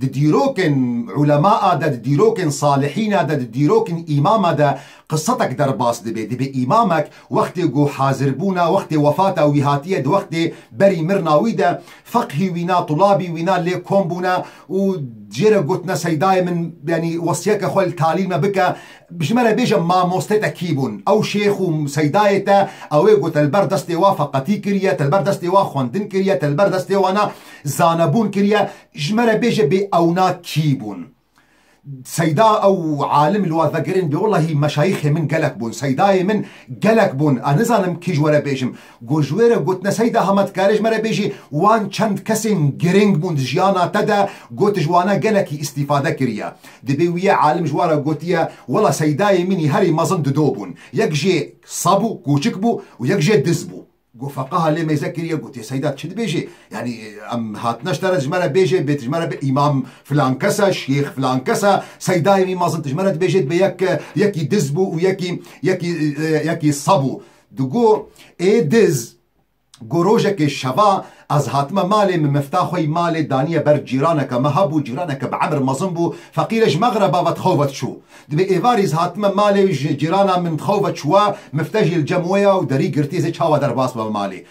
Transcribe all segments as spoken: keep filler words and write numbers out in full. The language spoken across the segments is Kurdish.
Di dîrokên ulemaa de, di dîrokên salihîna de, di dîrokên îmama de qisetek derbas dibe. Dibe îmamek wextê ku hazirbûna, wextê wefata wî hatiye, di wextê berî mirina wî de feqhî wîna, tulabî wîna lê kom bûne û jê re gotine seydayê min, yanî wesiyeke xwe li talîl me bike. Ji me re bêje mamostê te kî bûn? Ew şêx û seydayê te, ew ê ku te li ber destê wa feqetî kiriye, te li ber destê wa xwendin kiriye, te li ber destê wana zanebûn kiriye, ji me re bêje bê ewna kî bûn? Seyda ew alim li wa vegerin bê, wellahî meşayîxê min gelek bûn, seydayê min gelek bûn, ez nizanim kî ji we re bêjim. Got ji wê re gotine seyda hema dikarê ji me re bêjî, wan çend kesên giring bûn di jiyana te de, got ji wana gelekî îstîfade kiriye. Dibê wî ye alim ji wan re gotiye, wela seydayê min î herî mezin dido bûn. Yek jê se bû, kûçik bû û yek jê diz bû. Got feqeha lê meyze kiriye, gotiye seyda çi dibêjê? Yanî em hatine ji te re ji me re bêjê, bê ji me re bê îmam filan kes e, şêx filan kes e, seydayê min mezin tu ji me re dibêjê, dibê yek, yekî diz bû û yekî, yekî, e, yekî se bû. Digo ê diz, got rojekê şeva ez hatime malê, min mifta xwe yî malê daniye ber cîraneke me hebû, cîraneke bi emir mezin bû, feqîr e ji mexreba ve dixew ve diçû. Dibê êvarî ez hatime malê, ji cîrana min dixew ve çûwa, mifte jî li cem wê ya û derî girtî, ez ê çawa derbas bim malê?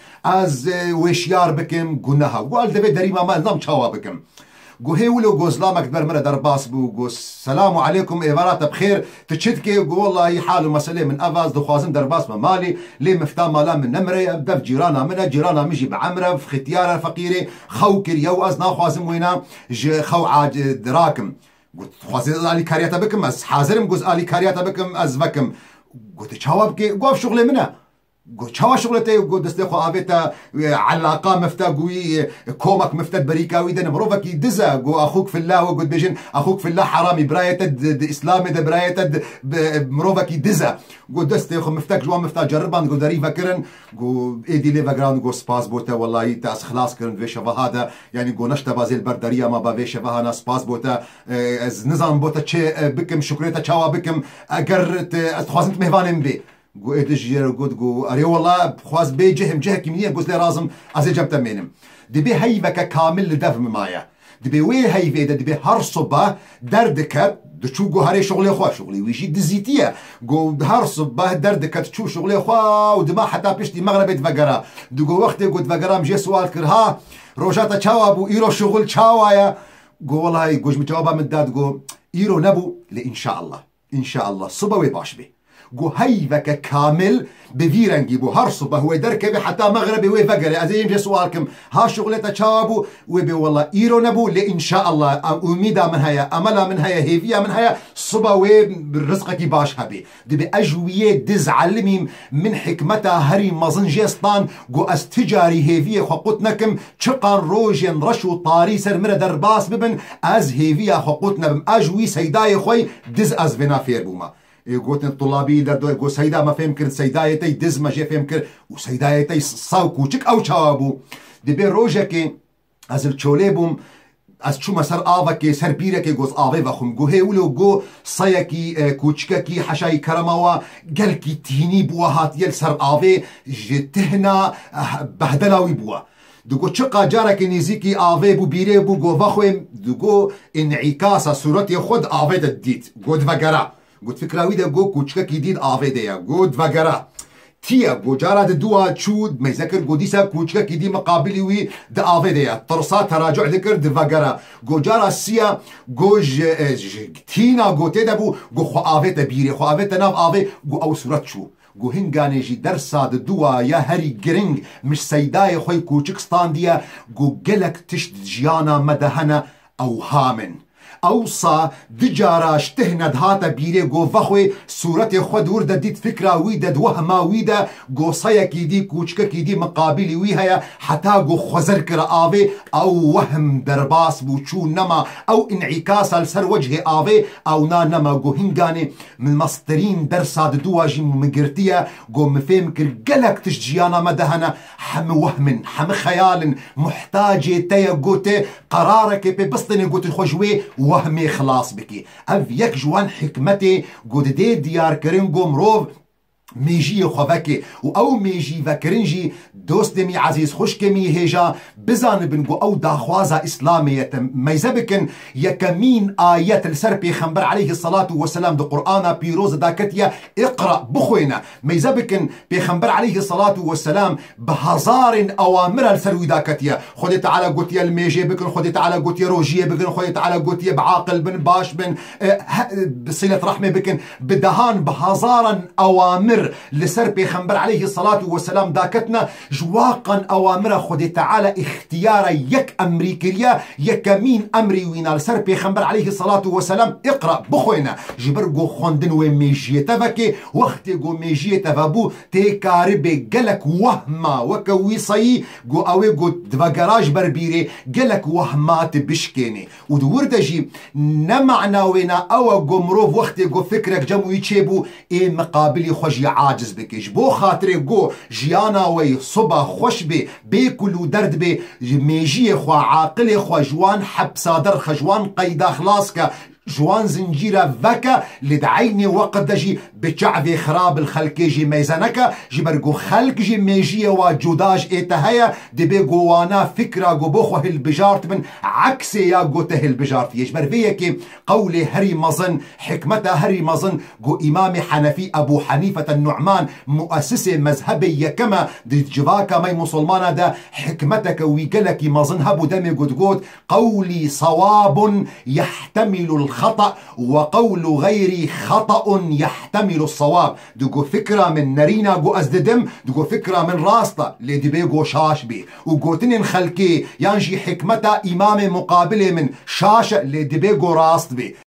Ez, e, wê şiyar bikim, guneha. Got ez li devê derî mama, ez nam çawa bikim? Got hê wilo, got zilamek di ber min re derbas bû, got selam û aleykum, êvara te bi xêr, tu çi dikê? Got wellahî hal û meselê min ev e, ez dixwazim derbas bim malê, lê mifta mala min nemire ye, dev cîrana min e, cîrana min jî bi emir e, xetiyar e, feqîr e, xew kiriye û ez naxwazim wêna ji xew ac-, dirakim. Got dixwazî ez alîkariya te bikim, ez hazir im, got ez alîkariya te bikim, ez vekim. Got tu çawa bikê? Got ev şuxlê min e. Got çawa şuxlê te? Got destê xwe avête, e, elaqa mifte, got wî, e, komek mifte di berîka wî de ne, mirovekî diz e, got axûk filla, we got bêjin axûk filla heramî, birayê te di, di Îslamê de birayê te di, bi, mirovekî diz e. Got destê xwe miftek ji wan mifta ceriband, got derî vekirin, got êdî lê vegiran, got spas bo te, wellahî te ez xilas kirin di vê şeveha de, yanî got neşte bazê li ber deriya me ba vê şeveha, na spas bo te, e, ez nizanim bo te çi, e, bikim, şukrê te çawa bikim, eger te, ez dixwazim tu mêvanê min bê. Got êdî ji jê re got, got erê wela xwaz bê cihim, cihekî min niye, got lê razim ez ê cem te mênim. Dibê heyveke kamil li dev min maye. Dibê wê heyvê de dibê her sibe derdiket, diçû got herê şuxlê xwe, şuxlê wî jî dizîtî ye. Got her sibe derdiket, çû şuxlê xwe û dima heta piştî mexrebê divegera. Digo wextê got divegera, min jê siwal kir, ha, roja te çawa bû, îro şuxul çawa ye? Got wellahî, got ji min cewaba min da, digo îro nebû, lê înşaallah. Înşaallah sibe wê baş bê. Got heyveke kamil bi vî rengî bû. Her sibe wê derkeve heta mexrebê wê vegere. Ez ê yên jê siwal kim. Ha şuxlê te çawa bû? Wê bê wela îro nebû, lê înşaallah em umîda min heye, emela min heye, hêviya min heye, sibe wê rizqekî baş hebê. Dibê ez ji wî yê diz elimîm, min hikmeta herî mezin jê stan, got ez ti carî hêviyê xwe qut nekim, çiqan rojên reş û tarî ser min re derbas bibin, ez hêviya xwe qut nebim. Ez ji wî seydayê xwe yî diz ez vêna fêr bûme. Ê gotin tulabî derdo, got seyda me fêm kir, seydayê te yî diz me jê fêm kir û seydayê te yî saw kûçik ew çawa bû? Dibê rojekê ez li çolê bûm, ez çûme ser avekê, ser bîrekê, got avê vexwim. Got hê wilo, got seyekî, e, kûçikekî heşayî kerema wa gelkî tînî bi we hatiye li ser avê, ji tihna, eh, behdela wî bû we. Digo çiqa carekê nêzîkî avê bû, bîrê bû, got vexwê, digo înîkasa sûretê xwe di avê de dît. Got divegera. Got fikra wî de got kûçikekî dî di avê de ye. Got divegera. Tî ye. Got cara di dû a çû, meyze kir, got dîsa kûçikekî dî miqabilî wî di avê de ye. Tirsa teracuh dikir, divegera. Got cara sî ye, got ji, e, ji tîna got tê de bû, got xwe avête bîrê, xwe avête nav avê, got ew sûret çû. Got hinganê jî dersa di dû a ya herî giring min ji seydayê xwe yî kûçik standiye, got gelek tişt di jiyana me de hene, ewham in. Ewsa du cara ji tihne dihate bîrê, got vexwê sûretê xwe di wir de dît, fikra wî de, di wehma wî de, got seyekî dî, kûçikekî dî miqabilî wî heye, heta got xwezir kire avê, ew wehm derbas bû, çû nema, ew înîkasa li ser wecihê avê, ew na nema. Got hinganê min mestirîn dersa di dû a jî min girtiye, got min fêm kir gelek tişt jiyana me de hene, hemi wehm in, hemi xeyal in, muhtacê te ye, got tê qerarekê pê bistînê, got tu xwe ji wê wehmê xilas bikî. Ev yek ji wan hikmetê, got dê diyar kirin, got mirov mêjiyê xwe veke û ew mêjî vekirin jî dostê mî ezîz, xwişkê mî hêja bizanibin ku ew daxwaza Îslamê ye. Te meyze bikin, yekemîn ayet li ser Pêxember aleyhisselatu vesselam di Qur'ana pîroz de daketiye, "Iqra", bixwêne. Meyze bikin, Pêxember aleyhisselatu vesselam bi hezarên awamira li ser wî daketiye. Xwedê Teala gotiye li mêjê bikin, Xwedê Teala gotiye rojiyê bikin, Xwedê Teala gotiye bi aqil bin, baş bin, e, he-, bi silet rehmê bikin. Bi dehan, bi hezaran awamir li ser Pêxember aleyhisselatu vesselam daketine. Ji waqan awamira Xwedê Teala îxtiyara yek emrî kiriye, yekemîn emrî wîna li ser Pêxember aleyhisselatu vesselam, "Iqra", bixwêne. Ji ber ku xwendin wê mêjiyê te veke, wextê ku mêjiyê te vebû, tê karibê gelek wehma weke wî seyî ku ew ê ku divegera ji ber bîrê, gelek wehma tu bişkênê. Û di wir de jî ne mana wêna ew e ku mirov wextê ku fikrek cem wî çêbû, ê miqabilî xwe jî aciz bike. Ji bo xatirê ku jiyana we yê siba xweş bê, bê kul û derd bê, ji mêjiyê xwe, aqilê xwe ji wan hepsa derxe, ji wan qeyda xilas ke, ji wan zincîre veke, lê di eynê weqt de jî bi çavê xirab li xelkê jî meyze neke, ji ber ku xelk jî mêjiyê wa cuda ji ê te heye, dibê ku wana fikra ku bo xwe hilbijartibin, eksê ya ku te hilbijartiye. Ji ber vê yekê qewlê herî mezin, hikmeta herî mezin ku Îmamê Henefî Ebû Henîfete Nu'man, muesisê mezhebê yekem e di civaka me yê musulmana de, hikmeteke wî gelekî mezin hebû demê ku digot, "Qewlî sewabun yehtemilul xeta ve qewlu xeyrî xetaun yehtemilus sewab." Digo fikra min nerîna ku ez didim, digo fikra min rast e, lê dibê ku şaş bê. Û gotinên xelkê yan jî hikmeta îmamê muqabilê min şaş e, lê dibê ku rast bê.